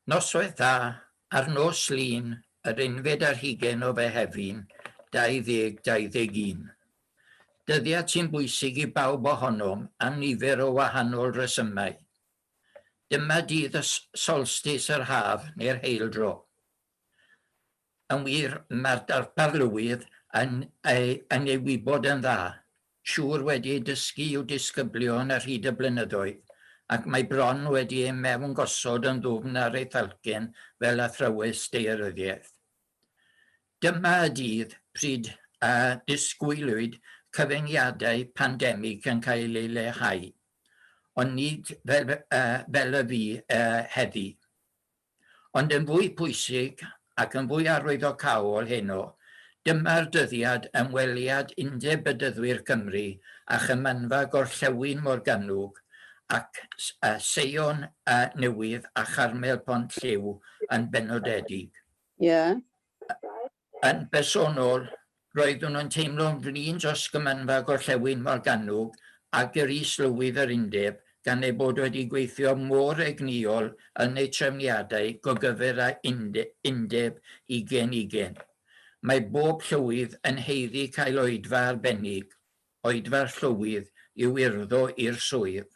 Noswaith dda, ar nos Lun, yr unfed ar hugain o Fehefin, 2021. Dyddiad sy'n bwysig i bawb ohonom am nifer o wahanol resymau. Dyma dydd y solstis yr haf neu'r heildro. Yn wir, mae'r darpar lywydd yn ei, yn ei wybod yn dda, siŵr wedi ei dysgu i'w disgyblion ar hyd y blynyddoedd, ac mae bron wedi ei mewngosod yn ddwfn ar ei thalcen fel athrawes daearyddiaeth. Dyma y dydd pryd y disgwyliwyd cyfyngiadau pandemig yn cael eu leihau, ond nid fel, fel y fu heddi. Ond yn fwy pwysig, ac yn fwy arwyddocaol heno, dyma'r dyddiad ymweliad Undeb Bedyddwyr Cymru â Chymanfa Gorllewin Morgannwg ac Seion Newydd a Charmel Pont-lliw yn benodedig. Ie. Yn bersonol, roeddwn yn teimlo'n flin dros Gymanfa Gorllewin Morgannwg ac yr Is-lywydd yr Undeb gan eu bod wedi gweithio mor egnïol yn eu trefniadau gogyfer â Undeb ugain ugain. Mae bob llywydd yn haeddu cael oedfa arbennig, oedfa'r llywydd i'w urddo i'r swydd.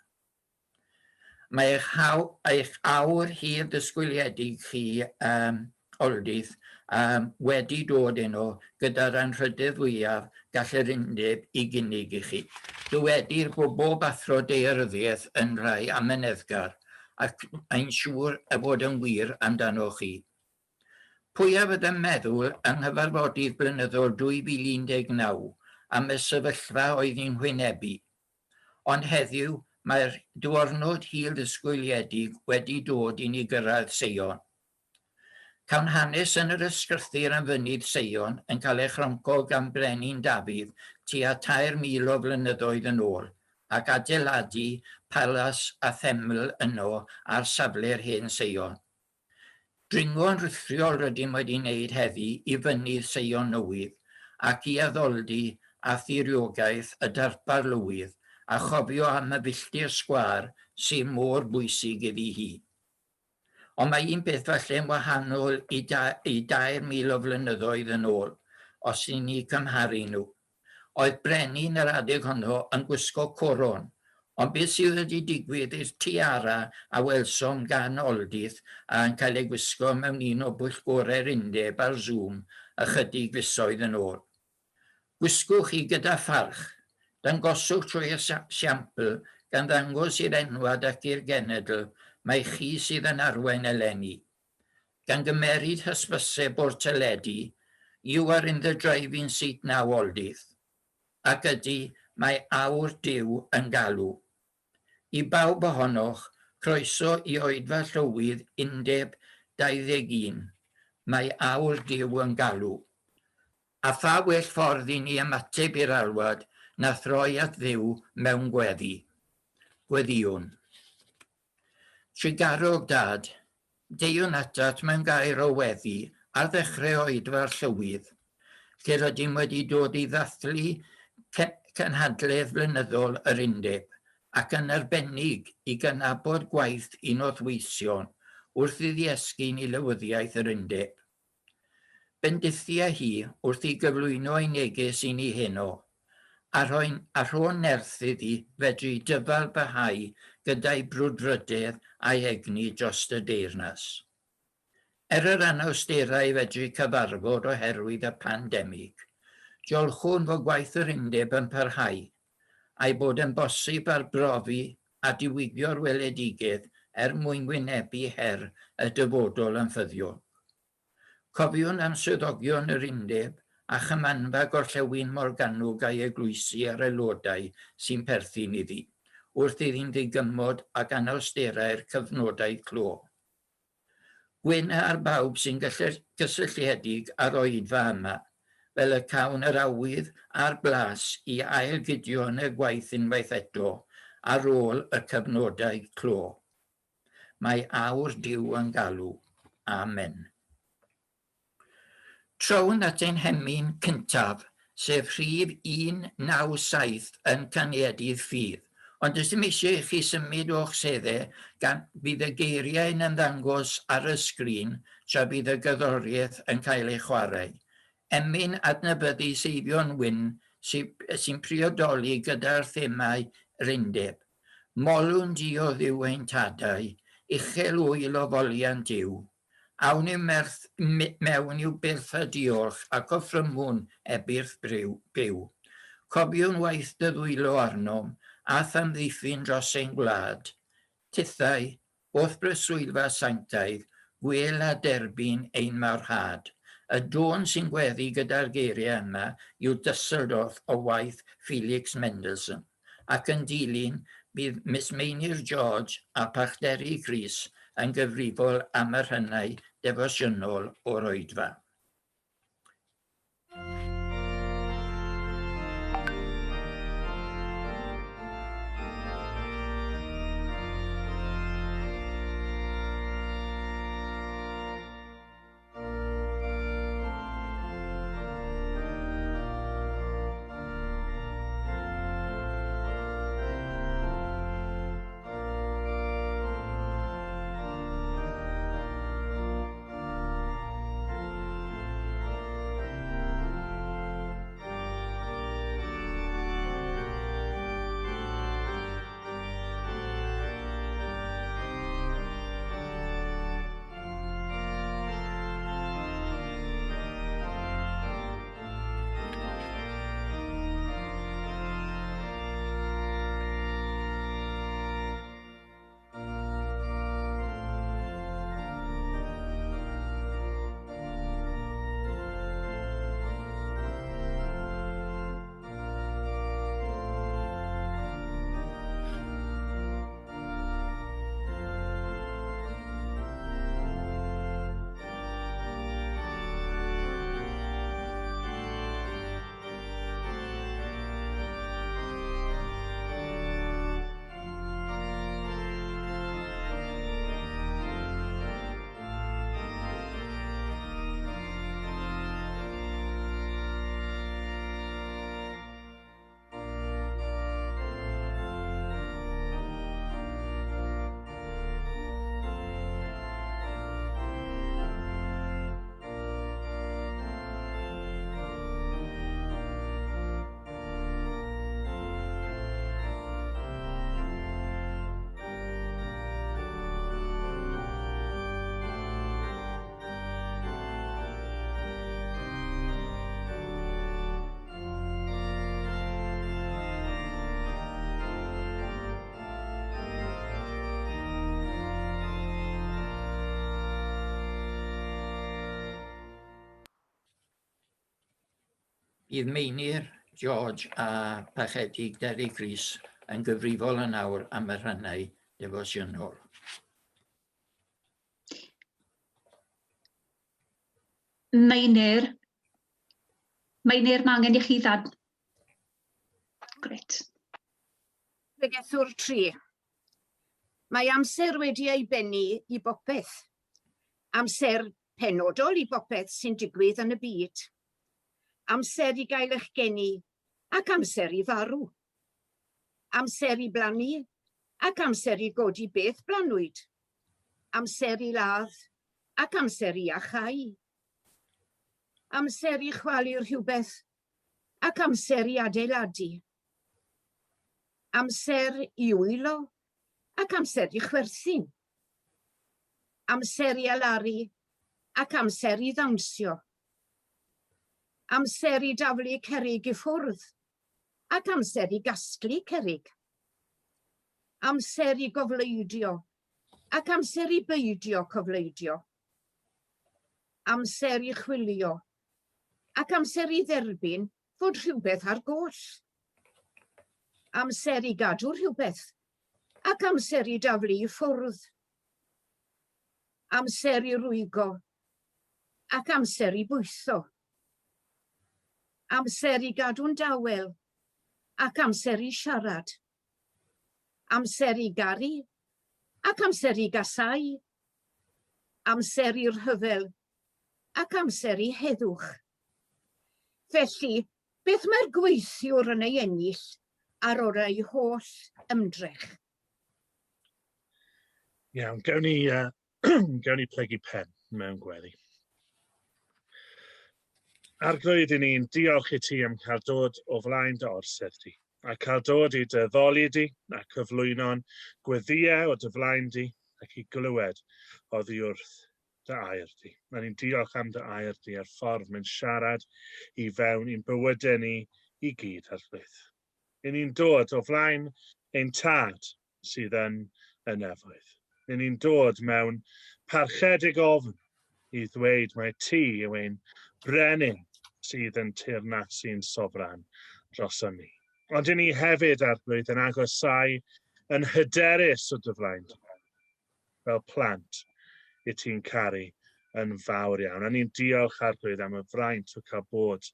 Mae eich haw, eich awr hir ddisgwyliedig chi, um, Aldith, um, wedi dod heno gyda'r anrhydedd fwyaf gall yr undeb i gynnig i chi. Dywedir bod bob athro daearyddiaeth yn rhai amyneddgar, ac mae'n siŵr y bod yn wir amdanoch chi. Pwy a fydd yn meddwl yng nghyfarfodydd blynyddol 2019 am y sefyllfa oedd ni'n hwynebu? Ond heddiw, mae'r diwrnod hir ddisgwyliedig wedi dod i ni gyrraedd Seion. Cawn hanes yn yr Ysgrythur am fynydd Seion yn cael ei chronco gan Brenin Dafydd tua 3,000 o flynyddoedd yn ôl, ac adeiladu palas a theml yno ar safle'r hen Seion. Dringo'n rhuthrol rydym wedi wneud heddi i fynydd Seion Newydd ac i addoldy a thiriogaeth y darpar lywydd a chofio am y filltir sgwâr sydd mor bwysig iddi hi. Ond mae un peth falle'n wahanol i, da, i 3,000 o flynyddoedd yn ôl, os i ni cymharu nhw. Oedd brenin yr adeg honno yn gwisgo coron, ond beth sydd wedi digwydd i'r tiara a welsom gan Aldith yn cael ei gwisgo mewn un o bwyllgorau'r Undeb ar Zoom ychydig fisoedd yn ôl? Gwisgwch hi gyda pharch, dangoswch trwy esiampl gan ddangos i'r enwad ac i'r genedl mai chi sydd yn arwain eleni. Gan gymeryd hysbyseb o'r teledu, You are in the driving seat now, Aldith. Ac ydy, mae awr Duw yn galw. I bawb ohonoch, croeso i Oedfa Llywydd Undeb 21. Mae awr Duw yn galw. A pha well ffordd i ni ymateb i'r alwad na throi at Dduw mewn gweddi? Gweddïwn. Trugarog Dad, deuwn atat mewn gair o weddi ar ddechrau oedfa'r Llywydd, lle rydym wedi dod i ddathlu cynhadledd flynyddol yr Undeb, ac yn arbennig i gydnabod gwaith un o'th weision wrth iddi esgyn i lywyddiaeth yr Undeb. Bendithia hi wrth i gyflwyno ei neges i ni heno, a rhoi a rho nerth iddi fedru dyfal barhau gyda'i brwdfrydedd a'i egni drost y deyrnas. Er yr anawsterau i fedru cyfarfod oherwydd y pandemig, diolchwn fod gwaith yr Undeb yn parhau, a'i bod yn bosib arbrofi a diwygio'r weledigaeth er mwyn wynebu her y dyfodol yn ffyddiog. Cofiwn am swyddogion yr Undeb a Chymanfa Gorllewin Morgannwg a'i eglwysi a'r aelodau sy'n perthyn iddi, wrth iddi'n ddigymod ag anawsterau'r cyfnodau clo. Gwyn ar bawb sy'n gysylltiedig â'r oedfa yma, fel y cawn yr awydd a'r blas i ail-gydio yn y gwaith unwaith eto ar ôl y cyfnodau clo. Mae awr Duw yn galw. Amen. Trown at ein hemyn cyntaf, sef rhif 197 yn Caniedydd Ffydd, Ond does dim eisiau i chi symud o'ch seddau gan bydd y geiriau yn ymddangos ar y sgrin tra bydd y gerddoriaeth yn cael ei chwarae. Emyn adnabyddus Eifion Wyn sy'n priodoli gyda'r themâu 'Yr Undeb. Molwn di o Dduw ein tadau, uchel ŵyl o foliant yw. Awn i'w merth mewn i'w byrth a diolch, ac offrymwn ebyrth byw. Cofiwn waith dy ddwylo arnom, a'th amddiffyn dros ein gwlad. Tithau, o'th breswylfa sanctaidd, gwel a derbyn ein marwhad. Y dôn sy'n gweddu gyda'r geiriau yma yw Düsseldorf o waith Felix Mendelssohn. ac yn dilyn, bydd Miss Meinir George a Parchderi Chris yn gyfrifol am y rhannau defosiynol o'r oedfa. Bydd Meinir, George a Parchedig Derek Rees yn gyfrifol yn awr am y rhannau defosiynol. Meinir, Meinir, mae angen i chi ddad... Grêt. Pregethwr 3. Mae amser wedi ei bennu i bopeth. Amser penodol i bopeth sy'n digwydd yn y byd. Amser i gael eich geni ac amser i farw. Amser i blannu ac amser i godi beth blannwyd. Amser i ladd ac amser i iachau. Amser i chwalu rhywbeth ac amser i adeiladu. Amser i wylo ac amser i chwerthin. Amser i alaru ac amser i ddawnsio. Amser i daflu cerrig i ffwrdd ac amser i gasglu cerrig. Amser i gofleidio ac amser i beidio cofleidio. Amser i chwilio ac amser i dderbyn fod rhywbeth ar goll. Amser i gadw rhywbeth ac amser i daflu i ffwrdd. Amser i rwygo ac amser i bwytho. Amser i gadw'n dawel ac amser i siarad. Amser i garu ac amser i gasáu. Amser i rhyfel ac amser i heddwch. Felly, beth mae'r gweithiwr yn ei ennill ar ôl ei holl ymdrech. Iawn, gawn ni, gawn ni plygu pen mewn gweddi. Arglwydd, i ni'n diolch i ti am cael dod o flaen dy orsedd di, a cael dod i dy ddoli di, a cyflwyno'n gweddïau o dy flaen di, ac i glywed oddi wrth dy air di. Mae ni'n diolch am dy air di a'r ffordd mae'n siarad i fewn i'n bywydau ni i gyd, Arglwydd. I ni'n dod o flaen ein tad sydd yn y nefoedd. I ni'n dod mewn parchedig ofn i ddweud mai ti yw ein brenin sydd yn teyrnasu'n sofran dros ni. Ond i ni hefyd, Arglwydd, yn agosau yn hyderus o dy flaen di, fel plant i ti'n caru yn fawr iawn. A ni'n diolch, Arglwydd, am y fraint o cael bod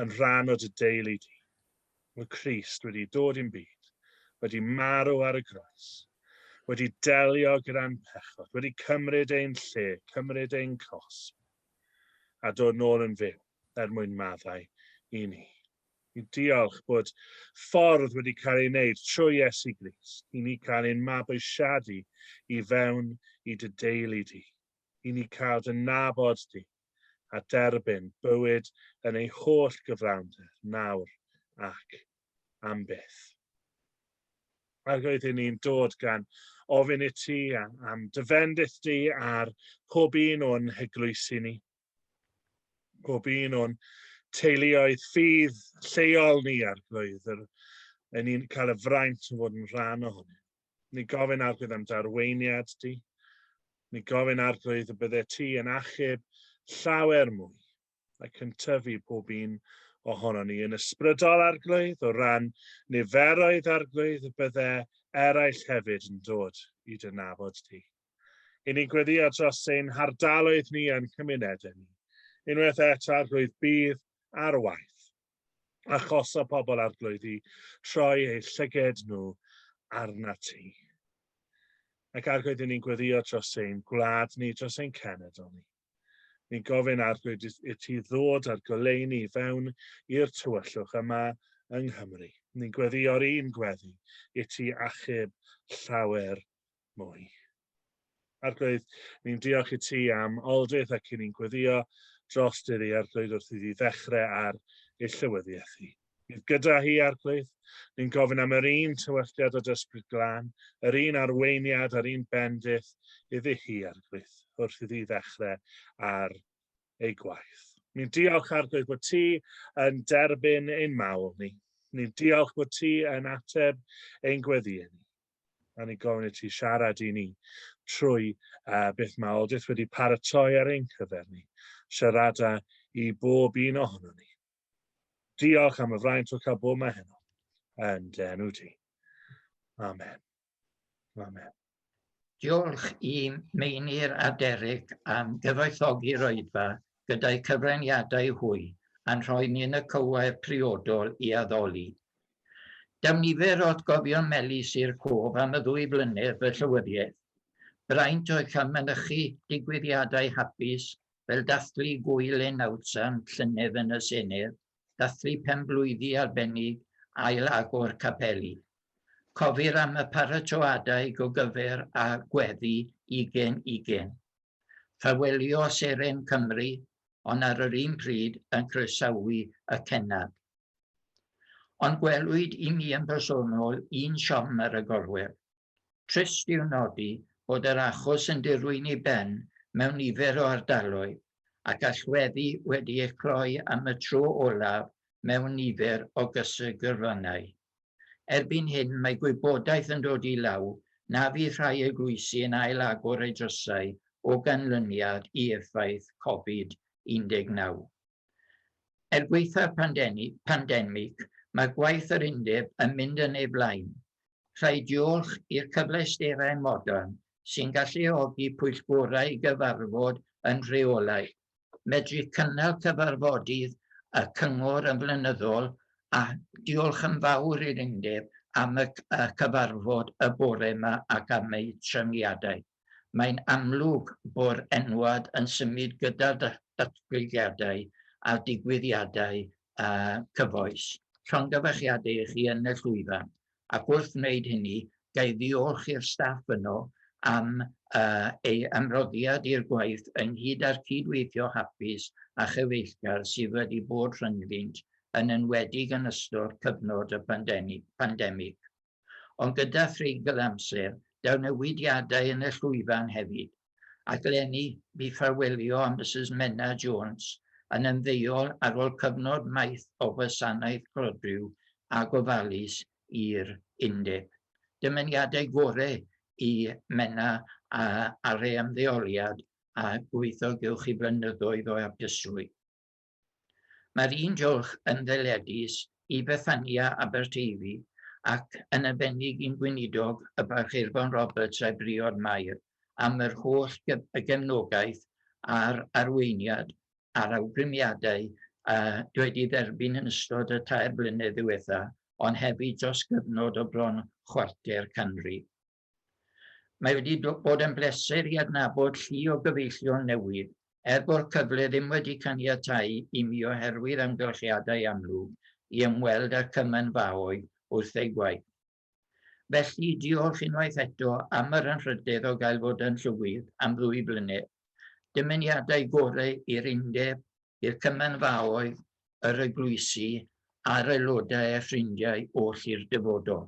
yn rhan o dy deulu di. Mae Crist wedi dod i'n byd, wedi marw ar y groes, wedi delio gyda'n pechod, wedi cymryd ein lle, cymryd ein cosb, a dod nôl yn fyw er mwyn maddau i ni. I diolch bod ffordd wedi cael ei wneud trwy Iesu Grist i ni cael ein mabwysiadu i fewn i dy deulu di, i ni cael dy nabod di a derbyn bywyd yn ei holl gyflawnder nawr ac am byth. Arglwydd, i ni'n dod gan ofyn i ti am dy fendith di ar pob un o'n heglwysi ni, pob un o'n teuluoedd ffydd lleol ni, Arglwydd, yr, yn ni'n cael y fraint o fod yn rhan ohonyn. Ni gofyn, Arglwydd, am darweiniad di. Ni gofyn, Arglwydd, y bydde ti yn achub llawer mwy ac yn tyfu pob un ohono ni yn ysbrydol, Arglwydd, o ran niferoedd, Arglwydd, y bydde eraill hefyd yn dod i dy nabod di. I ni'n gweddio dros ein hardaloedd ni a'n cymunedau ni. Unwaith eto, Arglwydd, bydd ar waith. Achosa pobl, Arglwydd, i troi eu llyged nhw arna ti. Ac Arglwydd, i ni'n gweddio dros ein gwlad ni, dros ein cenedl ni. Ni'n gofyn, Arglwydd, i ti ddod â'r goleuni i fewn i'r tywyllwch yma yng Nghymru. Ni'n gweddio'r un gweddi i ti achub llawer mwy. Arglwydd, ni'n diolch i ti am Aldith ac i ni'n gweddio dros iddi, Arglwydd, wrth iddi ddechrau ar ei llywyddiaeth hi. Bydd gyda hi, Arglwydd, ni'n gofyn am yr un tywelltiad o dysbryd glân, yr un arweiniad a'r un bendith iddi hi, Arglwydd, wrth iddi ddechrau ar ei gwaith. Ni'n diolch, Arglwydd, bod ti yn derbyn ein mawl ni. Ni'n diolch bod ti yn ateb ein gweddiau ni. A ni gofyn i ti siarad i ni trwy beth mae Aldith wedi paratoi ar ein cyfer ni. Siarada i bob un ohono ni. Diolch am y fraint o cael bod yma heno. Yn dy enw di. Amen. Amen. Diolch i Meinir a Derek am gyfoethogi'r oedfa gyda'i cyfraniadau hwy a'n rhoi ni yn y cywair priodol i addoli. Daw nifer o atgofion melys i'r cof am y ddwy flynedd fy llywyddiaeth. Braint oedd cael mynychu digwyddiadau hapus fel dathlu gŵyl ein nawddsant llynedd yn y Senedd, dathlu penblwyddi arbennig, ail agor capeli. Cofir am y paratoadau gogyfer a gweddi ugen ugen. Ffarwelio Seren Cymru, ond ar yr un pryd yn croesawu y cennad. Ond gwelwyd i mi yn bersonol un siom ar y gorwel. Trist yw nodi bod yr achos yn dirwyn i ben mewn nifer o ardaloedd, ac allweddi wedi eu cloi am y tro olaf mewn nifer o gysegrfannau. Erbyn hyn mae gwybodaeth yn dod i law na fydd rhai eglwysi yn ail-agor eu drysau o ganlyniad i effaith Covid 19. Er gwaetha'r pandemig, mae gwaith yr undeb yn mynd yn ei flaen. Rhaid diolch i'r cyfleusterau modern sy'n galluogi pwyllgorau i gyfarfod yn rheolaidd, medru cynnal cyfarfodydd y cyngor yn flynyddol a diolch yn fawr i'r undeb am y cyfarfod y bore yma ac am eu trefniadau. Mae'n amlwg bod enwad yn symud gyda'r datblygiadau a'r digwyddiadau cyfoes. Llongyfarchiadau i chi yn y llwyfan, ac wrth wneud hynny, ga i ddiolch i'r staff yno am ei ymroddiad i'r gwaith ynghyd â'r cydweithio hapus a chyfeillgar sydd wedi bod rhyngddynt, yn enwedig yn ystod cyfnod y pandemig. Ond gyda threigl amser, daw newidiadau yn y llwyfan hefyd, ac eleni bu ffarwelio â Misus Menna Jones yn ymddeol ar ôl cyfnod maith o wasanaeth clodwiw a gofalus i'r undeb. Dymuniadau gorau i Menna ar ei ymddeoliad a gobeithio gewch chi flynyddoedd o hapusrwydd. Mae'r un diolch yn ddyledus i Bethania Aberteifi ac yn arbennig i'n gweinidog y Parch Irfon Roberts a'i briod Mair am yr holl y gefnogaeth a'r arweiniad a'r awgrymiadau dwi wedi dderbyn yn ystod y 3 blynedd ddiwetha, ond hefyd dros gyfnod o bron chwarter canrif. Mae wedi bod yn bleser i adnabod llu o gyfeillion newydd, er bod cyfle ddim wedi caniatáu i mi oherwydd amgylchiadau amlwg i ymweld â'r cymanfaoedd wrth eu gwaith. Felly, diolch unwaith eto am yr anrhydedd o gael fod yn llywydd am 2 blynedd. Dymuniadau gorau i'r undeb, i'r cymanfaoedd, yr eglwysi, a'r aelodau a ffrindiau oll i'r dyfodol.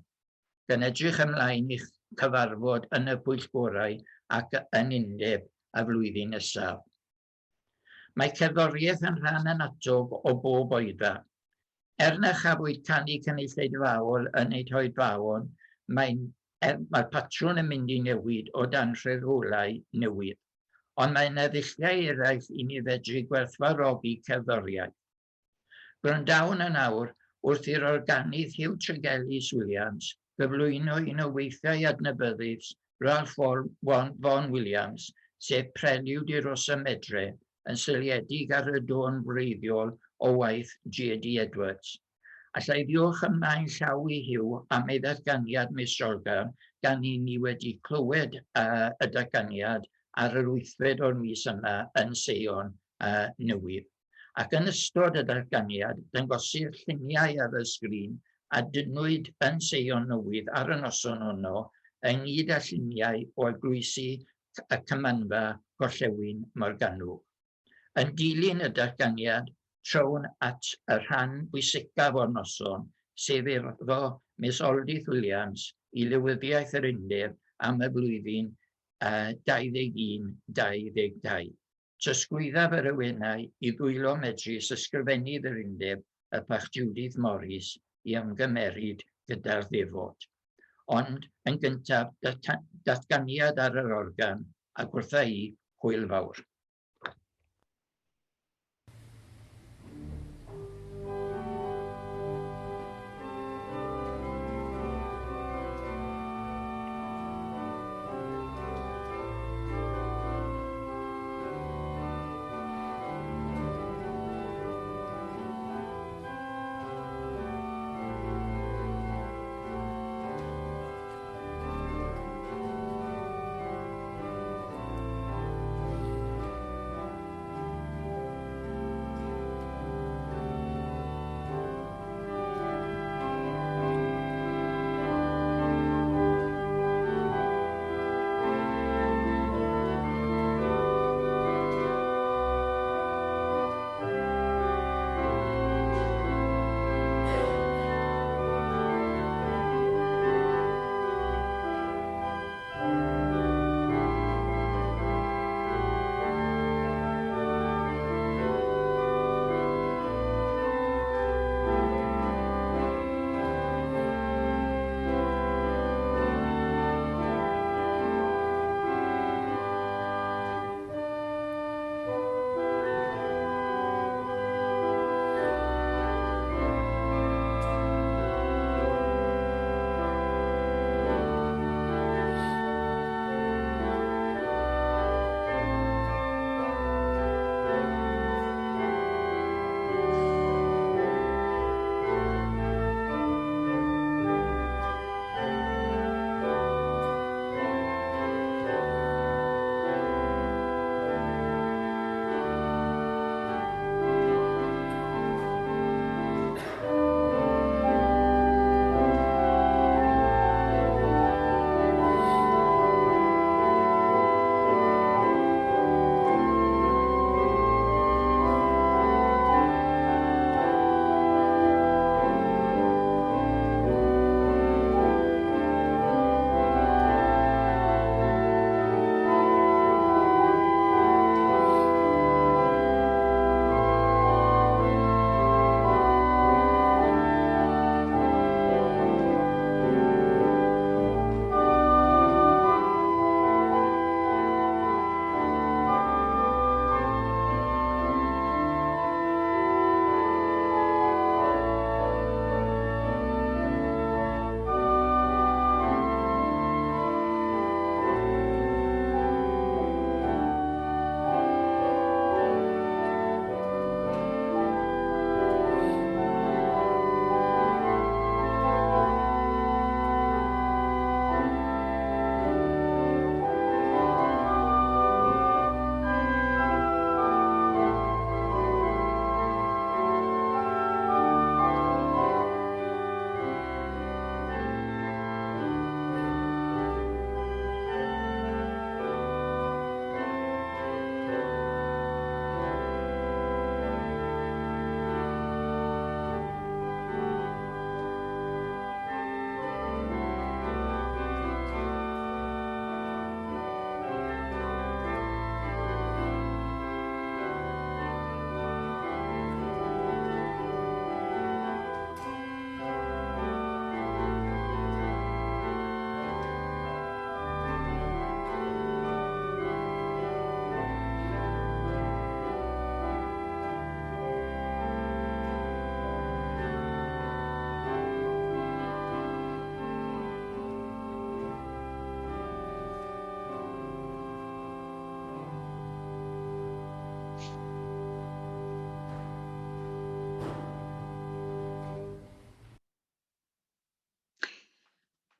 Gan edrych ymlaen i'ch cyfarfod yn y pwyllgorau ac yn undeb y flwyddyn nesaf. Mae cerddoriaeth yn rhan annatod o bob oedfa. Er na chafwyd canu cynulleidfaol yn eu hoedfaon, mae'r patrwn yn mynd i newid o dan rheolau newydd. Ond mae yna ddulliau eraill i ni fedru gwerthfawrogi cerddoriaeth. Gwrandawn yn awr wrth i'r organydd Huw Tregellis Williams gyflwyno un o weithiau adnabyddus Ralph Vaughan Williams, sef Prelude i Rosamedre, yn seiliedig ar y dôn wreiddiol o waith J.D. Edwards. Alla i ddiolch ymlaen llaw i Huw am ei ddatganiad meistrolgar, gan i ni wedi clywed y datganiad ar yr 8fed o'r mis yma yn Seion Newydd. Ac yn ystod y datganiad, dangosir lluniau ar y sgrin a dynnwyd yn Seion Newydd ar y noson honno, ynghyd â lluniau o eglwysi y Cymanfa Gorllewin Morgannwg. Yn dilyn y datganiad, trown at y rhan bwysicaf o'r noson, sef urddo Miss Aldith Williams i Lywyddiaeth yr Undeb am y flwyddyn 21-22. Trosglwyddaf yr awenau i ddwylo medrus ysgrifennydd yr undeb, y Parch Judith Morris, i ymgymeryd gyda'r ddefod. Ond, yn gyntaf, datganiad ar yr organ, ac wrtha i, hwyl fawr.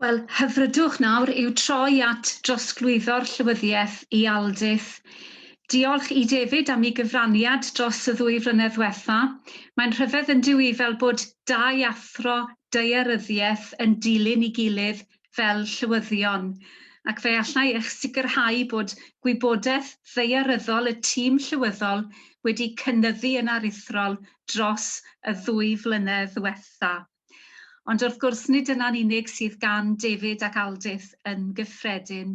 Wel, hyfrydwch nawr yw troi at drosglwyddo'r llywyddiaeth i Aldith. Diolch i David am ei gyfraniad dros y 2 flynedd ddiwetha. Mae'n rhyfedd yn dyw fel bod 2 athro daearyddiaeth yn dilyn ei gilydd fel llywyddion. Ac fe allai eich sicrhau bod gwybodaeth ddaearyddol y tîm llywyddol wedi cynyddu yn aruthrol dros y 2 flynedd ddiwetha. Ond wrth gwrs, nid yna'n unig sydd gan David ac Aldith yn gyffredin.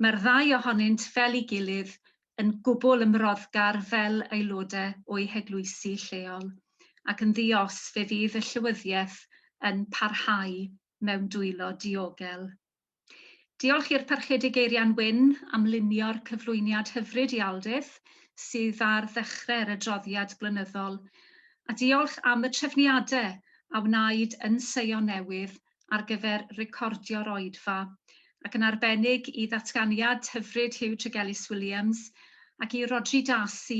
Mae'r ddau ohonynt fel ei gilydd yn gwbl ymroddgar fel aelodau o'u heglwysi lleol, ac yn ddi-os fe fydd y llywyddiaeth yn parhau mewn dwylo diogel. Diolch i'r Parchedig Eirian Wyn am lunio'r cyflwyniad hyfryd i Aldith sydd ar ddechrau'r adroddiad blynyddol, a diolch am y trefniadau a wnaed yn Seion Newydd ar gyfer recordio'r oedfa, ac yn arbennig i ddatganiad hyfryd Huw Tregellis Williams ac i Rhodri Darcy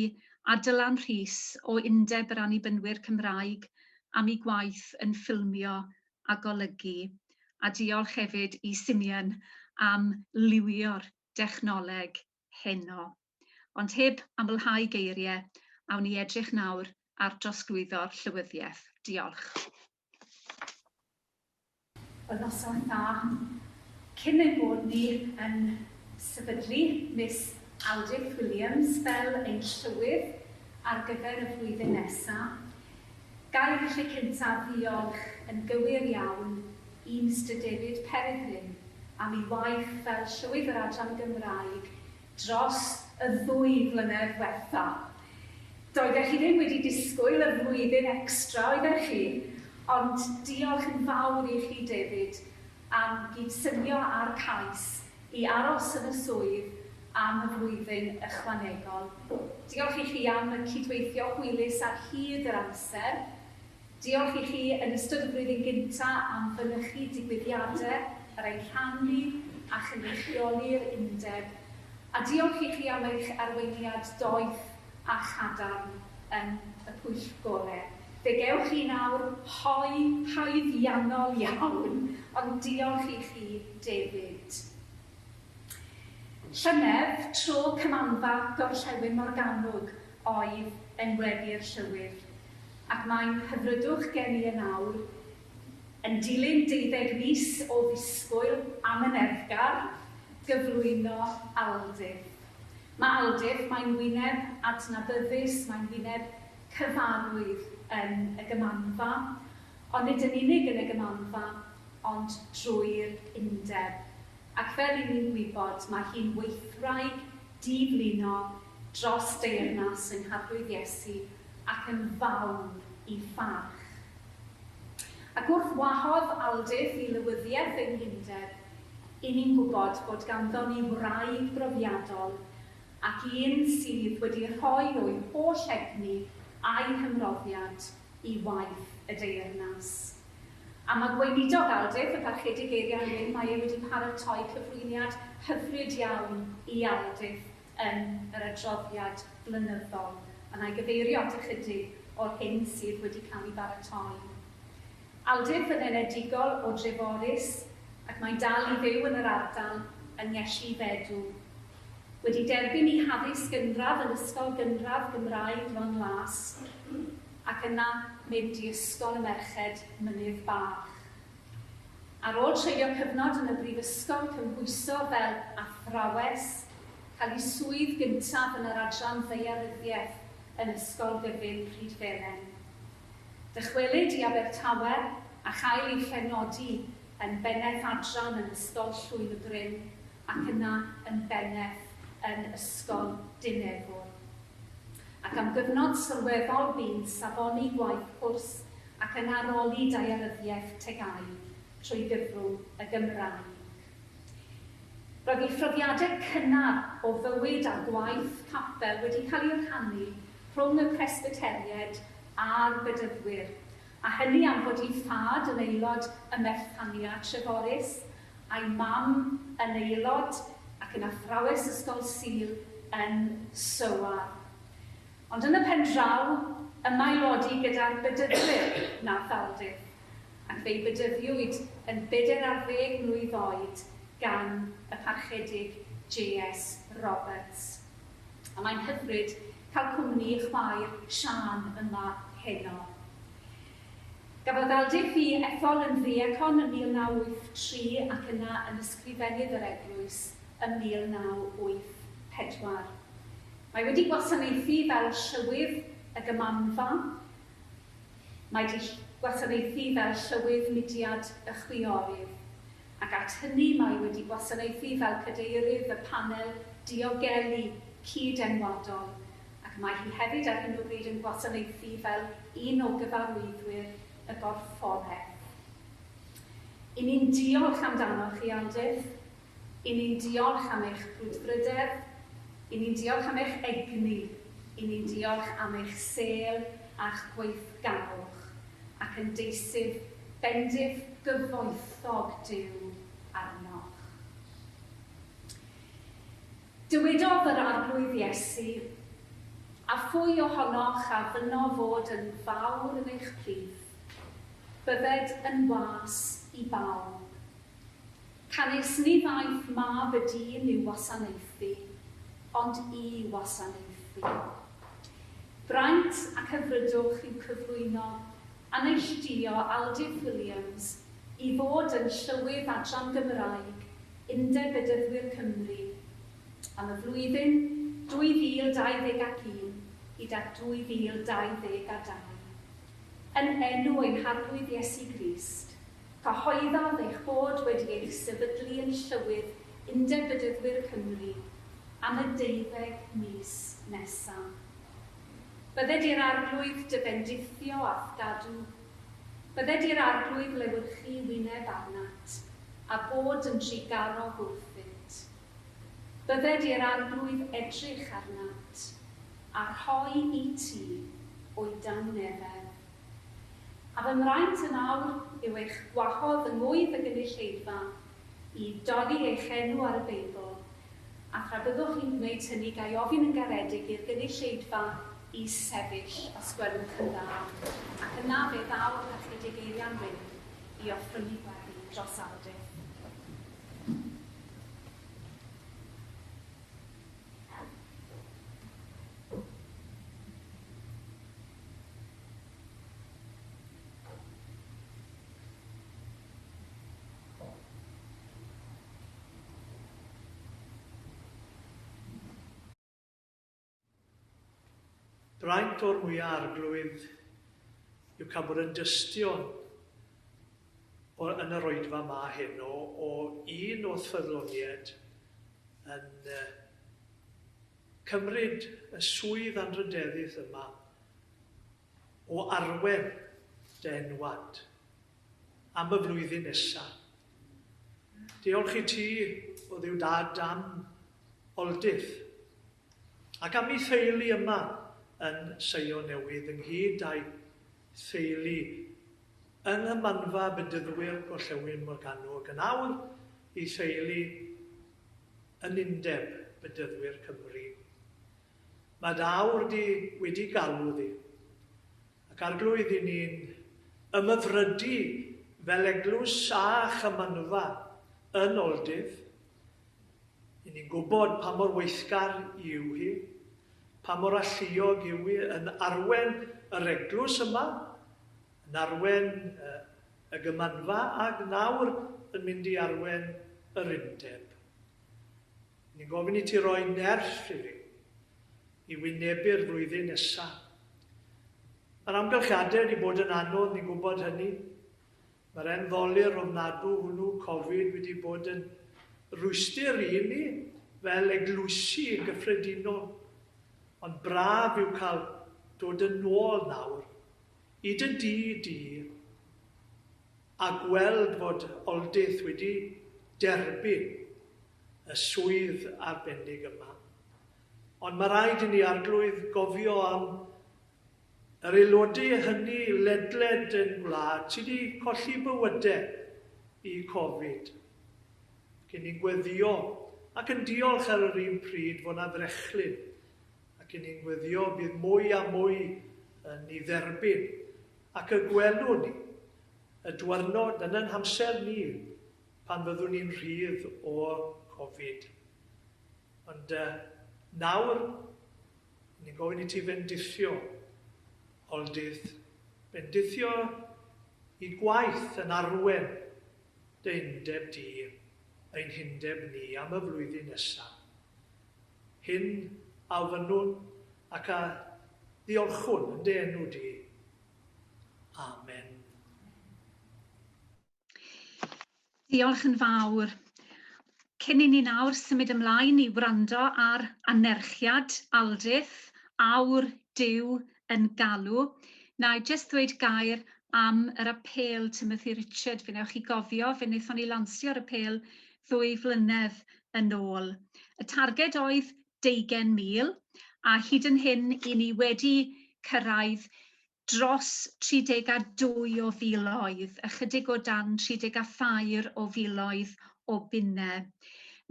a Dylan Rhys o Undeb yr Annibynwyr Cymraeg am eu gwaith yn ffilmio a golygu, a diolch hefyd i Simeon am liwio'r dechnoleg heno. Ond heb amlhau geiriau, awn ni edrych nawr ar drosglwyddo'r llywyddiaeth. Diolch. Wel, noson dda. Cyn ein bod ni yn sefydlu Miss Aldith Williams fel ein llywydd ar gyfer y flwyddyn nesaf, gael yn y lle cyntaf ddiolch yn gywir iawn i Mr David Peregrine am ei waith fel llywydd yr Adran Gymraeg dros y 2 flynedd ddiwetha. Doeddech chi ddim wedi disgwyl y flwyddyn extra, oeddech chi? Ond diolch yn fawr i chi, David, am gydsynio â'r cais i aros yn y swydd am y flwyddyn ychwanegol. Diolch i chi am y cydweithio hwylus ar hyd yr amser. Diolch i chi yn ystod y flwyddyn gyntaf am fynychu digwyddiadau ar ein rhan ni a chynrychioli'r undeb. A diolch i chi am eich arweiniad doeth a chadarn yn y pwyllgorau. Fe gewch chi nawr hoi haeddiannol iawn, ond diolch i chi, David. Llynedd, tro Cymanfa Gorllewin Morgannwg oedd enwebu'r llywydd, ac mae'n hyfrydwch gen i yn awr, yn dilyn 12 mis o ddisgwyl amyneddgar, gyflwyno Aldith. Mae Aldith, mae'n wyneb adnabyddus, mae'n wyneb cyfarwydd yn y gymanfa, ond nid yn unig yn y gymanfa, ond drwy'r undeb. Ac fel i ni'n gwybod, mae hi'n weithwraig diflino dros deyrnas yng Ngharglwydd Iesu ac yn fawr i pharch. Ac wrth wahodd Aldith i lywyddiaeth ein hundeb, i ni'n gwybod bod ganddo ni wraig brofiadol ac un sydd wedi rhoi o'i holl egni a'i hymroddiad i waith y deyrnas. A mae gweinidog Aldith, y Parchedig Eirian Wyn, mae e wedi paratoi cyflwyniad hyfryd iawn i Aldith yn yr adroddiad blynyddol. A na i gyfeirio at ychydig o'r hyn sydd wedi cael ei baratoi. Aldith yn enedigol o Dreforys, ac mae'n dal i fyw yn yr ardal yng Ngelli Fedw. Wedi derbyn ei haddysg gynradd yn Ysgol Gynradd Gymraeg Lon Las, ac yna mynd i Ysgol y Merched Mynydd Bach. Ar ôl treulio cyfnod yn y brifysgol cymhwyso fel athrawes, cael ei swydd gyntaf yn yr adran ddaearyddiaeth yn Ysgol Gyfun Rhydfelen. Dychwelyd i Abertawe a chael ei phenodi yn bennaeth adran yn Ysgol Llwyn y Bryn ac yna yn bennaeth yn Ysgol Dinefwr. Ac am gyfnod sylweddol bu'n safoni gwaith cwrs ac yn aroli daearyddiaeth TGAU trwy gyfrwng y Gymraeg. Roedd ei phrofiadau cynnar o fywyd a gwaith capel wedi cael eu rhannu rhwng y Presbyteriaid a'r Bedyddwyr, a hynny am fod ei thad yn aelod ym Methania Treforys, a'i mam yn aelod ac yn athrawes Ysgol Sul yn Soar. Ond yn y pen draw, ymaelodi gyda'r Bedyddwyr nath Aldith, Ac fe'i bedyddiwyd yn 40 mlwydd oed gan y Parchedig J.S. Roberts. A mae'n hyfryd cael cwmni chwaer Siân yma heno. Gafodd Aldith ei ethol yn ddiacon yn 1983 ac yna yn ysgrifennydd yr eglwys ym 1984. Mae wedi gwasanaethu fel llywydd y Gymanfa. Mae wedi gwasanaethu fel llywydd mudiad y chwiorydd. Ac at hynny mae wedi gwasanaethu fel cadeirydd y panel diogelu cyd-enwadol. Ac mae hi hefyd ar hyn o bryd yn gwasanaethu fel un o gyfarwyddwyr y gorfforaeth. I ni'n diolch amdanoch chi, Aldith. I ni'n diolch am eich brwdfrydedd. I ni'n diolch am eich egni. I ni'n diolch am eich sêl a'ch gweithgarwch ac yn deisyf bendith gyfoethog Duw arnoch. Dywedodd yr Arglwydd Iesu, a phwy ohonoch a fynno fod yn fawr yn eich plith, bydded yn was i bawb. Canys ni ddaeth Mab y Dyn i'w wasanaethu, ond i wasanaethu. Braint ac hyfrydwch yw cyflwyno a neilltuo Aldith Williams i fod yn Llywydd Adran Gymraeg Undeb Bedyddwyr Cymru am y flwyddyn 2021 hyd at 2022. Yn enw ein Harglwydd Iesu Grist, cyhoeddaf eich bod wedi eich sefydlu yn Llywydd Undeb Bedyddwyr Cymru am y 12 mis nesaf. Bydded i'r Arglwydd dy fendithio a'th gadw. Bydded i'r Arglwydd lewyrchu wyneb arnat, a bod yn trugarog wrthyt. Bydded i'r Arglwydd edrych arnat, a rhoi i ti o'i dangnefedd. A fy mraint yn awr yw eich gwahodd yng ngŵydd y gynulleidfa i dorri eich enw ar y Beibl, a thra byddwch chi'n gwneud hynny ga i ofyn yn garedig i'r gynulleidfa i sefyll, os gwelwch yn dda, ac yna fe ddaw'r Parchedig Eirian Wyn i offrymu gweddi dros Aldith. Braint o'r mwyaf Arglwydd yw cael bod yn dystion o, yn yr oedfa ma heno o un o'th ffyddlonied yn uh, cymryd y swydd anrhydeddus yma o arwen dy enwad am y flwyddyn nesa. Diolch i ti, o Dduw Dad, am Aldith ac am ei theulu yma yn Seion Newydd ynghyd â'i theulu yng Nghymanfa Bedyddwyr Gorllewin Morgannwg, yn awr ei theulu yn Undeb Bedyddwyr Cymru. Mae dy awr di wedi galw di, ac Arglwydd i ni'n ymhyfrydu fel eglwys a chymanfa yn Aldydd. I ni'n gwybod pa mor weithgar yw hi, pa mor alluog yw hi yn arwen yr eglwys yma, yn arwen y gymanfa ac nawr yn mynd i arwen yr undeb. Ni'n gofyn i ti roi nerth iddi i wynebu'r flwyddyn nesaf. Mae'r amgylchiadau wedi bod yn anodd, ni'n gwybod hynny. Mae'r enddolur ofnadw hwnnw, Covid, wedi bod yn rwystr i ni fel eglwysi yn gyffredinol. Ond braf yw cael dod yn ôl nawr i dy dŷ di a gweld fod Aldith wedi derbyn y swydd arbennig yma. Ond mae rhaid i ni, Arglwydd, gofio am yr aelodau hynny ledled yn gwlad sydd wedi colli bywydau i Covid. Cyn ni'n gweddio ac yn diolch ar yr un pryd fod 'na frechlyn, ac i ni'n gweddio bydd mwy a mwy yn ei dderbyn ac y gwelwn ni. y dwyrnod yn yn hamser ni pan fyddwn ni'n rhydd o Covid. Ond nawr, ni'n gofyn i ti fendithio Aldydd, bendithio i gwaith yn arwen dy undeb di, ein hundeb ni am y flwyddyn nesaf. Hyn a ofynnwn ac a ddiolchwn yn dy enw di. Amen. Diolch yn fawr. Cyn i ni nawr symud ymlaen i wrando ar anerchiad Aldyth, awr Duw yn galw, na i jyst ddweud gair am yr apêl Timothy Richard. Fe wnewch chi gofio, fe wnaethon ni lansio'r apêl 2 flynedd yn ôl. Y targed oedd 20,000, a hyd yn hyn i ni wedi cyrraedd dros 32 o filoedd, ychydig o dan 33 o filoedd o bunnau.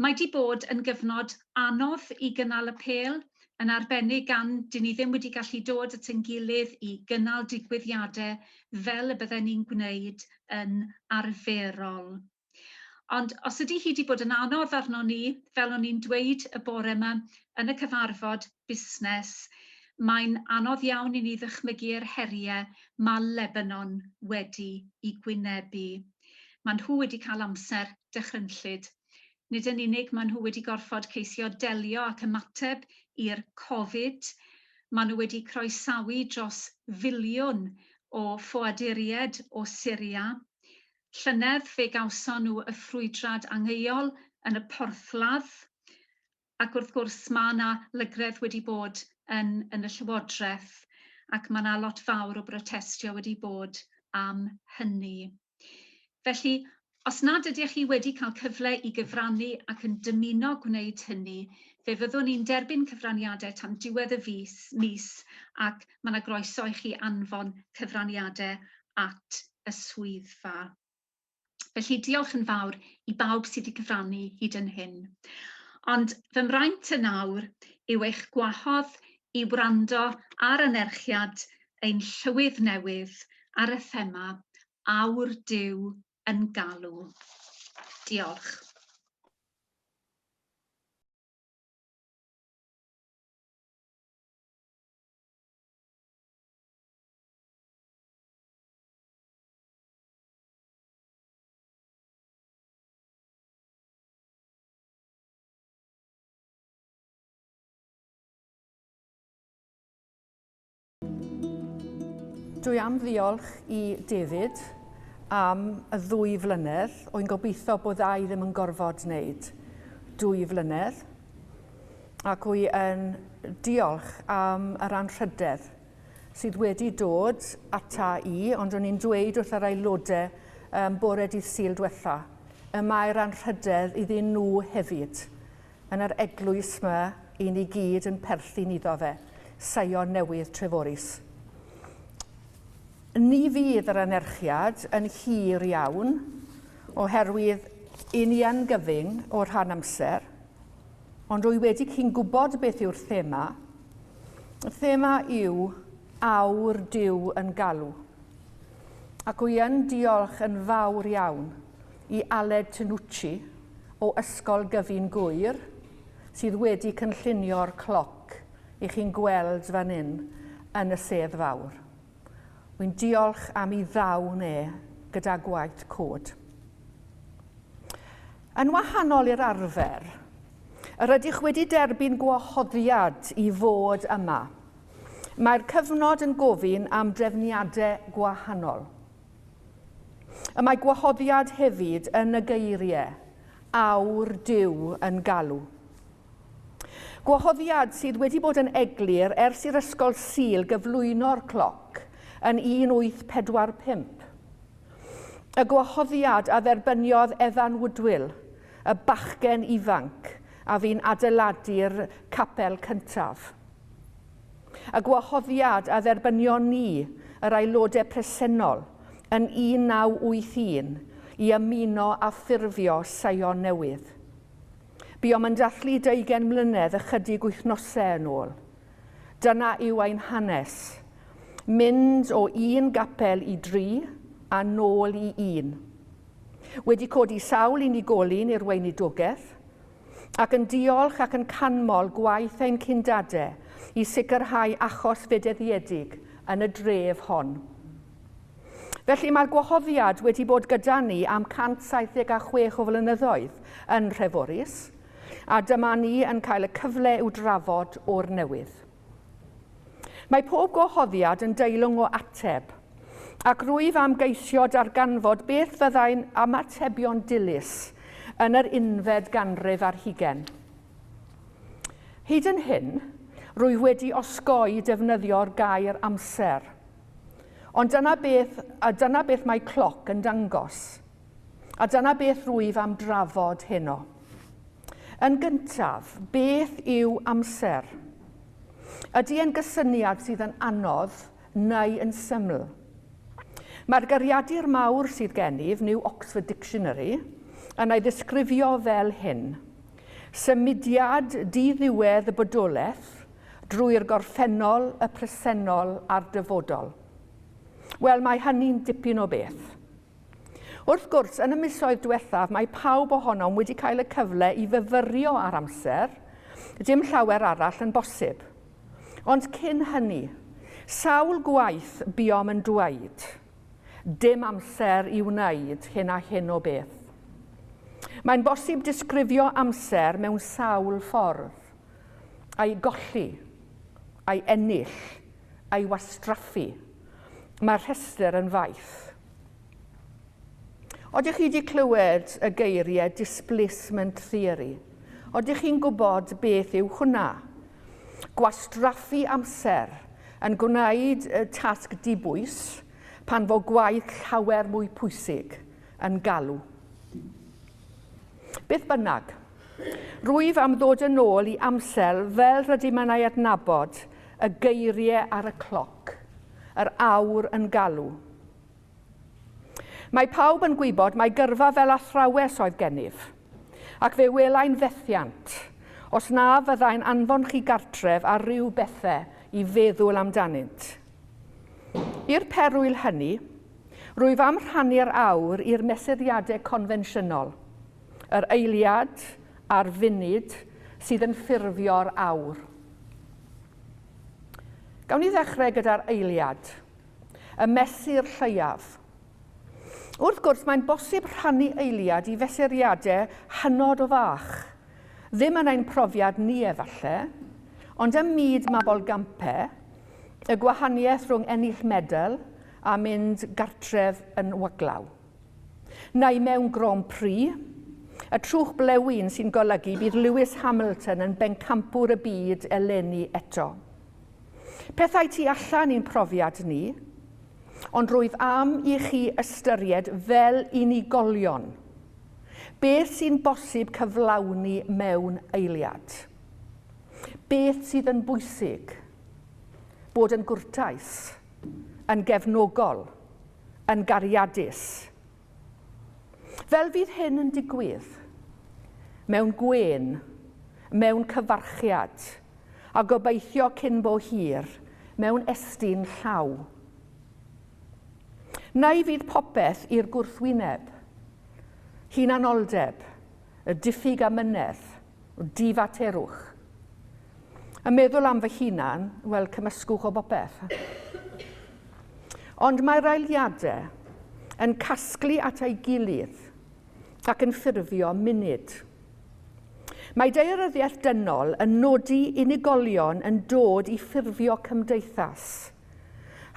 Mae 'di bod yn gyfnod anodd i gynnal apêl, yn arbennig gan dyn ni ddim wedi gallu dod at ein gilydd i gynnal digwyddiadau fel y bydden ni'n gwneud yn arferol. Ond os ydy hi wedi bod yn anodd arno ni, fel o'n i'n dweud y bore yma yn y cyfarfod busnes, mae'n anodd iawn i ni ddychmygu'r heriau mae Lebanon wedi i gwynebu. Maen nhw wedi cael amser dychrynllyd. Nid yn unig maen nhw wedi gorfod ceisio delio ac ymateb i'r Covid, maen nhw wedi croesawu dros filiwn o ffoaduriaid o Syria. Llynedd fe gawson nhw y ffrwydrad angheuol yn y porthladd, ac wrth gwrs mae yna lygredd wedi bod yn y Llywodraeth, ac mae yna lot fawr o brotestio wedi bod am hynny. Felly, os nad ydych chi wedi cael cyfle i gyfrannu ac yn dymuno gwneud hynny, fe fyddwn ni'n derbyn cyfraniadau tan diwedd y mis, ac mae yna groeso i chi anfon cyfraniadau at y swyddfa. Felly diolch yn fawr i bawb sydd wedi cyfrannu hyd yn hyn. Ond fy mraint yn awr yw eich gwahodd i wrando ar anerchiad ein llywydd newydd ar y thema Awr Duw yn Galw. Diolch. Dwi am ddiolch i David am y 2 flynedd. O'n gobeithio bod ai ddim yn gorfod wneud 2 flynedd. Ac wy yn diolch am yr anrhydedd sydd wedi dod ata i, ond o'n i'n dweud wrth yr aelodau bore dydd Sul diwetha, y mae'r anrhydedd iddyn nhw hefyd yn yr eglwys yma i ni gyd yn perthyn iddo fe, Seion Newydd Treforys. Ni fydd yr anerchiad yn hir iawn, oherwydd i ni yn gyfyng o'r rhan amser, ond rwy wedi cyn gwybod beth yw'r thema. Y thema yw Awr Duw yn Galw. Ac wy yn diolch yn fawr iawn i Aled Tinucci o Ysgol Gyfun Gŵyr sydd wedi cynllunio'r cloc i chi'n gweld fan hyn yn y sedd fawr. Wy'n diolch am ei ddawn e gyda gwaith cod. Yn wahanol i'r arfer, yr ydych wedi derbyn gwahoddiad i fod yma. Mae'r cyfnod yn gofyn am drefniadau gwahanol. Y mae gwahoddiad hefyd yn y geiriau, awr Duw yn galw. Gwahoddiad sydd wedi bod yn eglur ers i'r Ysgol Sul gyflwyno'r cloc yn 1845. Y gwahoddiad a dderbyniodd Evan Woodwill, y bachgen ifanc a fu'n adeiladu'r capel cyntaf. Y gwahoddiad a dderbynion ni, yr aelodau presennol, yn 1981 i ymuno a ffurfio Seion Newydd. Buom yn dathlu 20 mlynedd ychydig wythnosau yn ôl. Dyna yw ein hanes. Mynd o un gapel i 3, a nôl i un. Wedi codi sawl unigolyn i'r weinidogaeth, ac yn diolch ac yn canmol gwaith ein cyndadau i sicrhau achos fedyddiedig yn y dref hon. Felly mae'r gwahoddiad wedi bod gyda ni am 176 o flynyddoedd yn Nhreforys, a dyma ni yn cael y cyfle i'w drafod o'r newydd. Mae pob gwahoddiad yn deilwng o ateb, ac rwyf am geisio darganfod beth fyddai'n ymatebion dilys yn yr unfed ganrif ar hugain. Hyd yn hyn, rwyf wedi osgoi defnyddio'r gair amser. Ond dyna beth, a dyna beth mae cloc yn dangos. A dyna beth rwyf am drafod heno. Yn gyntaf, beth yw amser? Ydy e'n gysyniad sydd yn anodd neu yn syml? Mae'r geiriadur mawr sydd gennyf, New Oxford Dictionary, yn ei ddisgrifio fel hyn. Symudiad diddiwedd y bodolaeth drwy'r gorffennol, y presennol a'r dyfodol. Wel, mae hynny'n dipyn o beth. Wrth gwrs, yn y misoedd diwethaf, mae pawb ohonom wedi cael y cyfle i fyfyrio ar amser, dim llawer arall yn bosib. Ond cyn hynny, sawl gwaith buom yn dweud, dim amser i wneud hyn a hyn o beth. Mae'n bosib disgrifio amser mewn sawl ffordd, a'i golli, a'i ennill, a'i wastraffu. Mae'r rhestr yn faith. Oeddech chi wedi clywed y geiriau displacement theory? Oeddech chi'n gwybod beth yw hwnna? Gwastraffu amser yn gwneud y tasg dibwys pan fo gwaith llawer mwy pwysig yn galw. Beth bynnag, rwyf am ddod yn ôl i amser fel rydym yn ei adnabod y geiriau ar y cloc, yr awr yn galw. Mae pawb yn gwybod mai gyrfa fel athrawes oedd gennyf, ac fe welai'n fethiant os na fyddai'n anfon chi gartref ar ryw bethau i feddwl amdanynt. I'r perwyl hynny, rwyf am rhannu'r awr i'r mesuriadau confensiynol, yr eiliad a'r funud sydd yn ffurfio'r awr. Gawn ni ddechrau gyda'r eiliad, y mesur lleiaf. Wrth gwrs, mae'n bosib rhannu eiliad i fesuriadau hynod o fach. Ddim yn ein profiad ni efallai, ond ym myd mabolgampau, y gwahaniaeth rhwng ennill medal a mynd gartref yn waglaw. Neu mewn Grand Prix, y trwch blewyn sy'n golygu bydd Lewis Hamilton yn bencampwr y byd eleni eto. Pethau tu allan i'n profiad ni, ond rwyf am i chi ystyried fel unigolion. Beth sy'n bosib cyflawni mewn eiliad? Beth sydd yn bwysig? Bod yn gwrtais, yn gefnogol, yn gariadus. Fel fydd hyn yn digwydd, mewn gwên, mewn cyfarchiad, a gobeithio cyn bo hir, mewn estyn llaw. Neu fydd popeth i'r gwrthwyneb, hunanoldeb, y diffyg amynedd, difaterwch. Y meddwl am fy hunan, wel, cymysgwch o bopeth. Ond mae'r eiliadau yn casglu at ei gilydd ac yn ffurfio munud. Mae daearyddiaeth dynol yn nodi unigolion yn dod i ffurfio cymdeithas.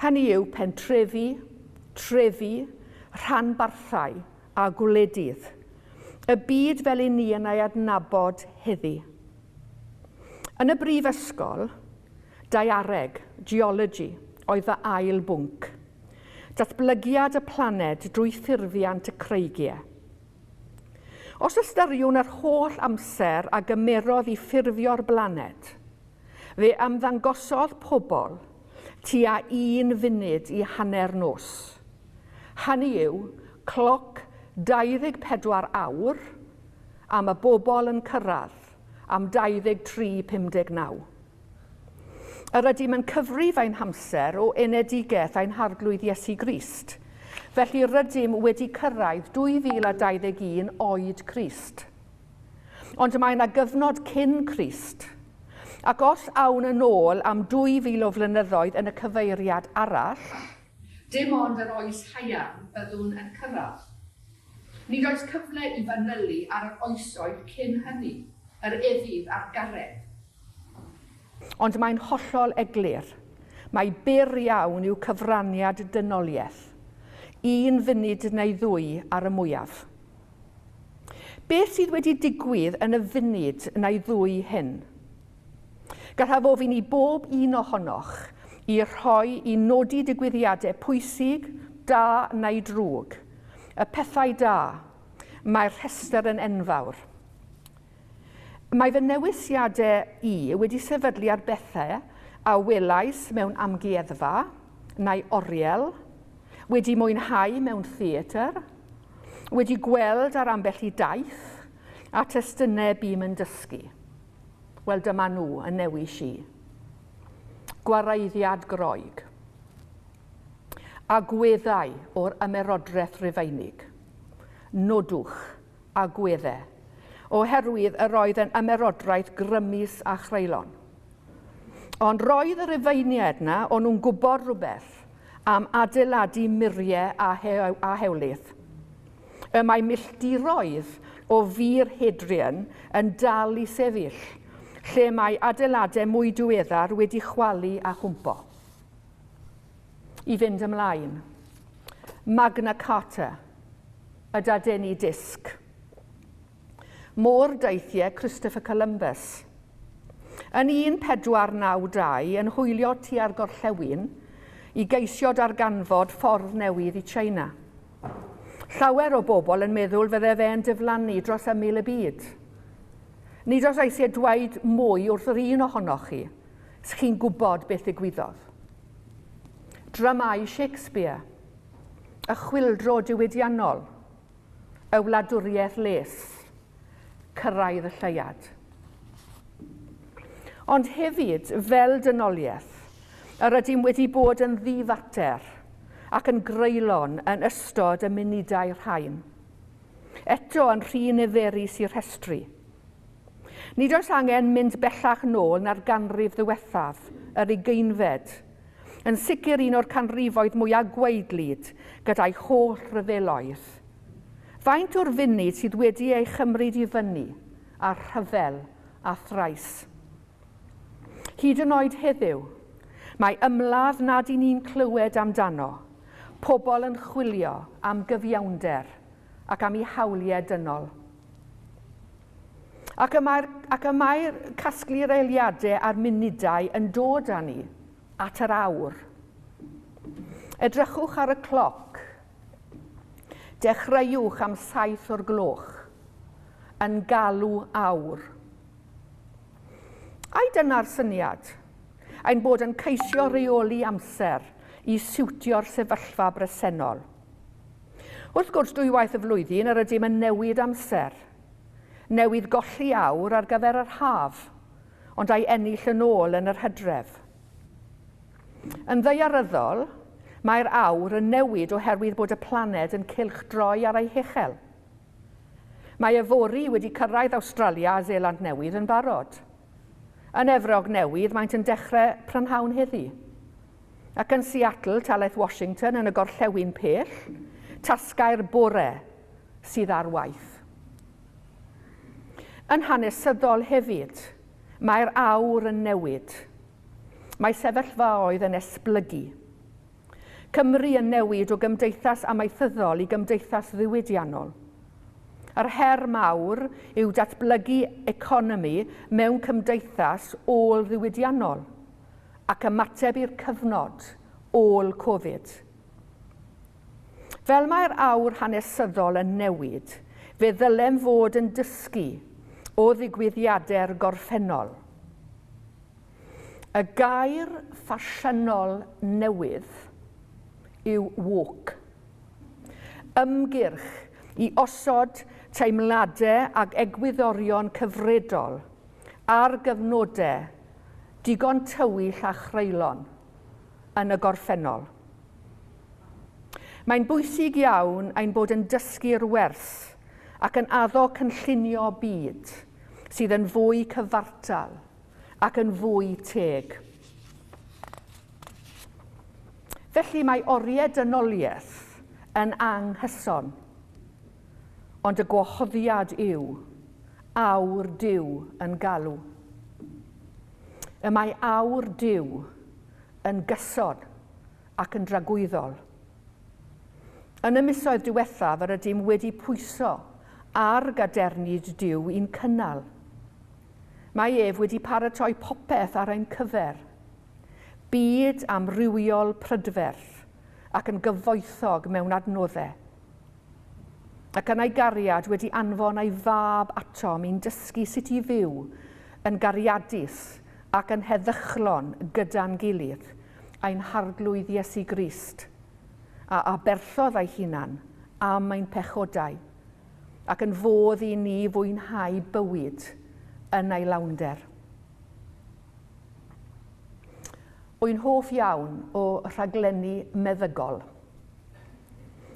Hynny yw pentrefi, trefi, rhanbarthau a gwledydd. Y byd fel i ni yn ei adnabod heddi. Yn y brifysgol, daeareg, geology, oedd fy ail bwnc. Datblygiad y planed drwy ffurfiant y creigiau. Os ystyriwn yr holl amser a gymerodd i ffurfio'r blaned, fe ymddangosodd pobl tua 1:45 nos. Hynny yw, cloc 24 awr am y bobl yn cyrraedd am 23:59. Yr ydym yn cyfrif ein hamser o enedigaeth ein harglwydd Iesu Grist. Felly rydym wedi cyrraedd 2021 oed Crist. Ond mae yna gyfnod cyn Crist. Ac os awn yn ôl am 2000 o flynyddoedd yn y cyfeiriad arall, dim ond yr oes haearn byddwn yn cyrraedd. Nid oes cyfle i fanylu ar yr oesoedd cyn hynny, yr efydd a'r garreg. Ond mae'n hollol eglur, mai byr iawn yw cyfraniad dynoliaeth, un funud neu ddwy ar y mwyaf. Beth sydd wedi digwydd yn y funud neu ddwy hyn? Gallaf ofyn i bob un ohonoch i rhoi i nodi digwyddiadau pwysig, da neu drwg. Y pethau da, mae'r rhestr yn enfawr. Mae fy newisiadau i wedi sefydlu ar bethau a welais mewn amgueddfa neu oriel, wedi mwynhau mewn theatr, wedi gweld ar ambell i daith, a testunau bûm yn dysgu. Wel, dyma nhw yn newis i. Gwareiddiad Groeg. Agweddau o'r ymerodraeth Rufeinig. Nodwch, agweddau. Oherwydd yr oedd yn ymerodraeth grymus a chreulon. Ond roedd y Rufeiniaid 'na, o'n nhw'n gwybod rhywbeth am adeiladu muriau a, he a hewlydd. Y mae milltiroedd o fur Hadrian yn dal i sefyll, lle mae adeiladau mwy diweddar wedi chwalu a chwmpo. I fynd ymlaen. Magna Carta, y dadeni disg. Môr deithiau Christopher Columbus. Yn 1492 yn hwylio tua'r gorllewin i geisio darganfod ffordd newydd i China. Llawer o bobl yn meddwl fydde fe'n diflannu dros ymyl y byd. Nid oes eisiau dweud mwy wrth yr un ohonoch chi, chi'n gwybod beth ddigwyddodd. Dramâu Shakespeare, y chwyldro diwydiannol, y wladwriaeth les, cyrraedd y lleuad. Ond hefyd, fel dynoliaeth, yr ydym wedi bod yn ddifater ac yn greulon yn ystod y munudau rhain. Eto yn rhy niferus i rhestru. Nid oes angen mynd bellach nôl na'r ganrif ddiwethaf, yr ugeinfed, yn sicr un o'r canrifoedd mwyaf gwaedlyd gyda'i holl ryfeloedd. Faint o'r funud sydd wedi ei chymryd i fyny â rhyfel a thrais? Hyd yn oed heddiw, mae ymladd nad y'n ni'n clywed amdano, pobl yn chwilio am gyfiawnder ac am eu hawliau dynol. Ac y mae'r, ac y mae'r casglu'r eiliadau a'r munudau yn dod â ni at yr awr. Edrychwch ar y cloc. Dechreuwch am 7 o'r gloch, yn galw awr. Ai dyna'r syniad? Ein bod yn ceisio rheoli amser i siwtio'r sefyllfa bresennol. Wrth gwrs, dwywaith y flwyddyn yr ydym yn newid amser. Newydd golli awr ar gyfer yr haf, ond a'i ennill yn ôl yn yr hydref. Yn ddaearyddol, mae'r awr yn newid oherwydd bod y planed yn cylchdroi ar ei hechel. Mae yfory wedi cyrraedd Awstralia a Seland Newydd yn barod. Yn Efrog Newydd, maent yn dechrau prynhawn heddi. Ac yn Seattle, talaith Washington, yn y gorllewin pell, tasgau'r bore sydd ar waith. Yn hanesyddol hefyd, mae'r awr yn newid. Mae sefyllfaoedd yn esblygu. Cymru yn newid o gymdeithas amaethyddol i gymdeithas ddiwydiannol. Yr her mawr yw datblygu economi mewn cymdeithas ôl-ddiwydiannol ac ymateb i'r cyfnod ôl-Covid. Fel mae'r awr hanesyddol yn newid, fe ddylem fod yn dysgu o ddigwyddiadau'r gorffennol. Y gair ffasiynol newydd yw woke. Ymgyrch i osod teimladau ac egwyddorion cyfredol ar gyfnodau digon tywyll a chreulon yn y gorffennol. Mae'n bwysig iawn ein bod yn dysgu'r wers ac yn addo cynllunio byd sydd yn fwy cyfartal ac yn fwy teg. Felly mae oriau dynoliaeth yn anghyson, ond y gwahoddiad yw awr Duw yn galw. Y mae awr Duw yn gyson ac yn dragwyddol. Yn y misoedd diwethaf yr ydym wedi pwyso ar gadernid Duw i'n cynnal. Mae ef wedi paratoi popeth ar ein cyfer. Byd amrywiol prydferth ac yn gyfoethog mewn adnoddau. Ac yn ei gariad wedi anfon ei fab atom i'n dysgu sut i fyw yn gariadus ac yn heddychlon gyda'n gilydd, ein Harglwydd Iesu Grist, a aberthodd ei hunan am ein pechodau, ac yn fodd i ni fwynhau bywyd yn ei lawnder. Wy'n hoff iawn o rhaglenni meddygol,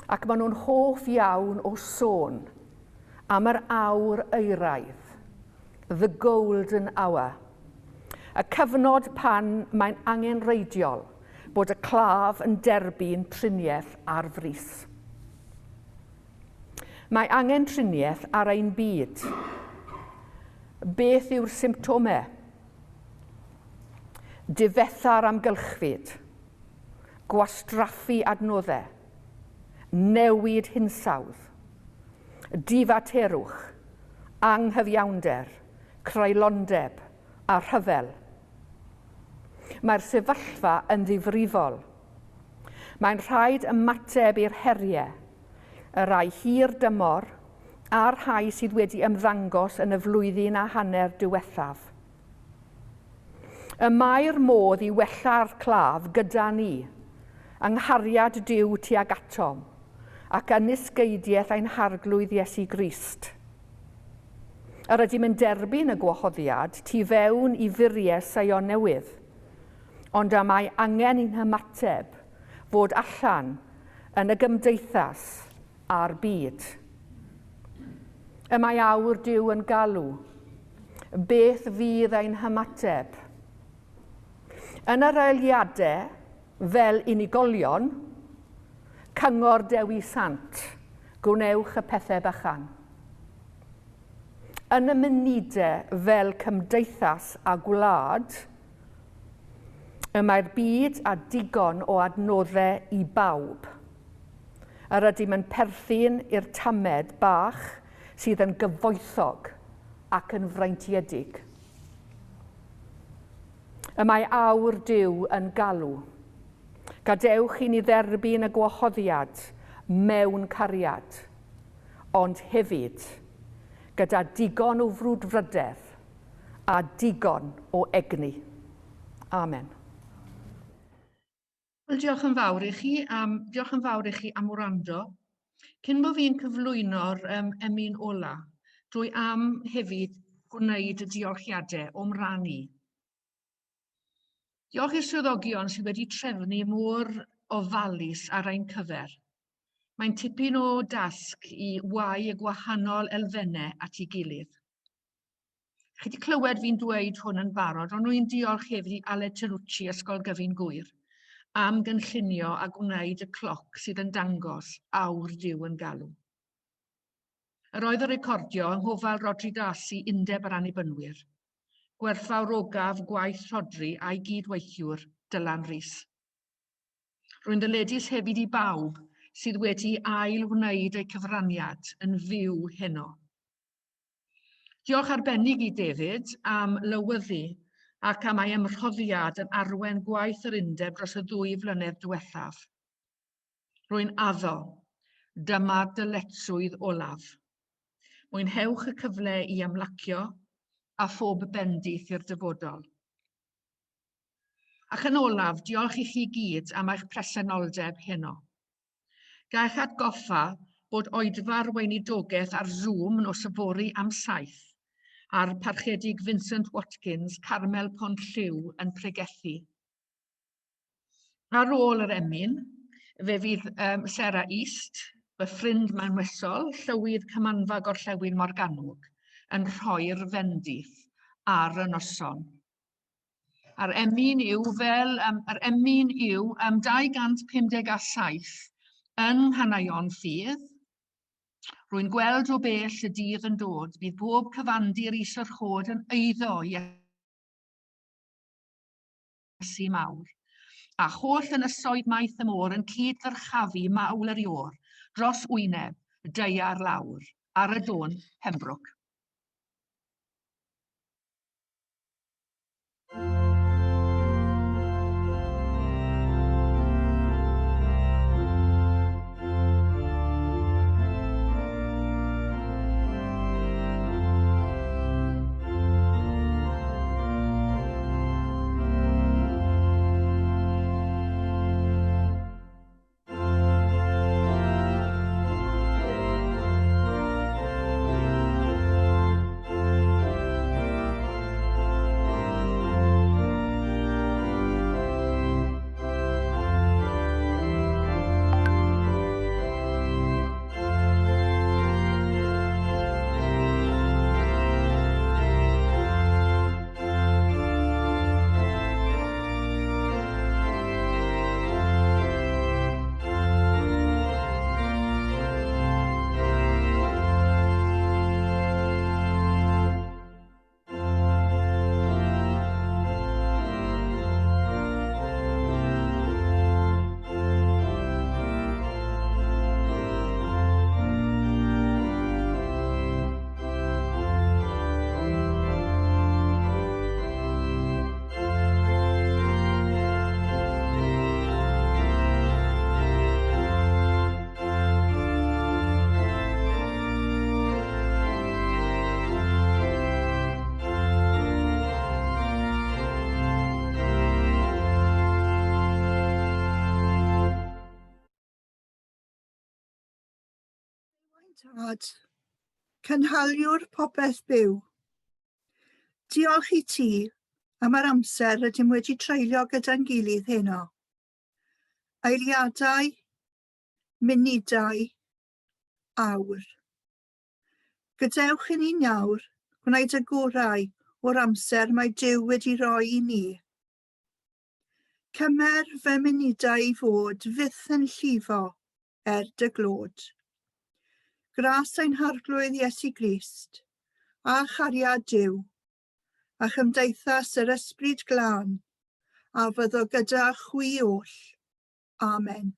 ac maen nhw'n hoff iawn o sôn am yr awr euraidd, the golden hour, y cyfnod pan mae'n angenrheidiol bod y claf yn derbyn triniaeth ar frys. Mae angen triniaeth ar ein byd. Beth yw'r symptomau? Difetha'r amgylchfyd, gwastraffu adnoddau, newid hinsawdd, difaterwch, anghyfiawnder, creulondeb a rhyfel. Mae'r sefyllfa yn ddifrifol. Mae'n rhaid ymateb i'r heriau, y rhai hir dymor a'r rhai sydd wedi ymddangos yn y flwyddyn a hanner diwethaf. Y mae'r modd i wella'r claf gyda ni, yng nghariad Duw tuag atom, ac yn ysgeidiaeth ein Harglwydd Iesu Grist. Yr ydym yn derbyn y gwahoddiad tu fewn i furiau Seion Newydd, ond y mae angen i'n hymateb fod allan yn y gymdeithas a'r byd. Y mae awr Duw yn galw. Beth fydd ein hymateb? Yn yr eiliadau, fel unigolion, cyngor Dewi Sant, gwnewch y pethau bychan. Yn y munudau fel cymdeithas a gwlad, y mae'r byd a digon o adnoddau i bawb. Yr ydym yn perthyn i'r tamed bach sydd yn gyfoethog ac yn freintiedig. Y mae awr Duw yn galw. Gadewch i ni dderbyn y gwahoddiad mewn cariad, ond hefyd gyda digon o frwdfrydedd a digon o egni. Amen. Wel, diolch yn fawr i chi, am, diolch yn fawr i chi am wrando. Cyn bod fi'n cyflwyno'r emyn ola, dwi am hefyd gwneud y diolchiadau o'm rhan i. Diolch i'r swyddogion sydd wedi trefnu mor ofalus ar ein cyfer. Mae'n tipyn o dasg i wau y gwahanol elfennau at ei gilydd. Chi wedi clywed fi'n dweud hwn yn barod, ond rwy'n diolch hefyd i Aled Terucci, Ysgol Gyfun Gŵyr, am gynllunio a gwneud y cloc sydd yn dangos awr Duw yn galw. Yr oedd y recordio yng nghofal Rhodri Darcy, Undeb yr Annibynwyr. Gwerthfawrogaf gwaith Rhodri a'i gyd-weithiwr, Dylan Rees. Rwy'n ddyledus hefyd i bawb sydd wedi ail-wneud eu cyfraniad yn fyw heno. Diolch arbennig i David am lywyddu ac am ei ymrhoddiad yn arwain gwaith yr undeb dros y ddwy flynedd diwethaf. Rwy'n addo, dyma'r dyletswydd olaf. Mwynhewch y cyfle i ymlacio a phob bendith i'r dyfodol. Ac yn olaf, diolch i chi gyd am eich presenoldeb heno. Ga' eich atgoffa bod oedfa'r weinidogaeth ar Zoom nos yfory am 7, a'r Parchedig Vincent Watkins, Carmel Pontlliw, yn pregethu. Ar ôl yr emyn, Fe fydd Sarah East, fy ffrind manwesol, llywydd Cymanfa Gorllewin Morgannwg, yn rhoi'r fendith ar y noson. A'r emyn yw fel, yr emyn yw 257 yng Nghanaion Ffydd. Rwy'n gweld o bell y dydd yn dod, bydd bob cyfandir is yr hod yn eiddo i Iesu mawr. A holl ynysoedd maith y môr yn cyd-ddyrchafu mawl yr iôr dros wyneb y daear lawr ar y dôn Pembroke. Tad, cynhaliwr popeth byw. Diolch i ti am yr amser rydym wedi treulio gyda'n gilydd heno. Eiliadau, munudau, awr. Gadewch i ni nawr gwneud y gorau o'r amser mae Duw wedi rhoi i ni. Cymer fy munudau i fod fyth yn llifo er dy glod. Gras ein Harglwydd Iesu Grist, a chariad Duw, a chymdeithas yr Ysbryd Glân, a fyddo gyda chwi oll. Amen.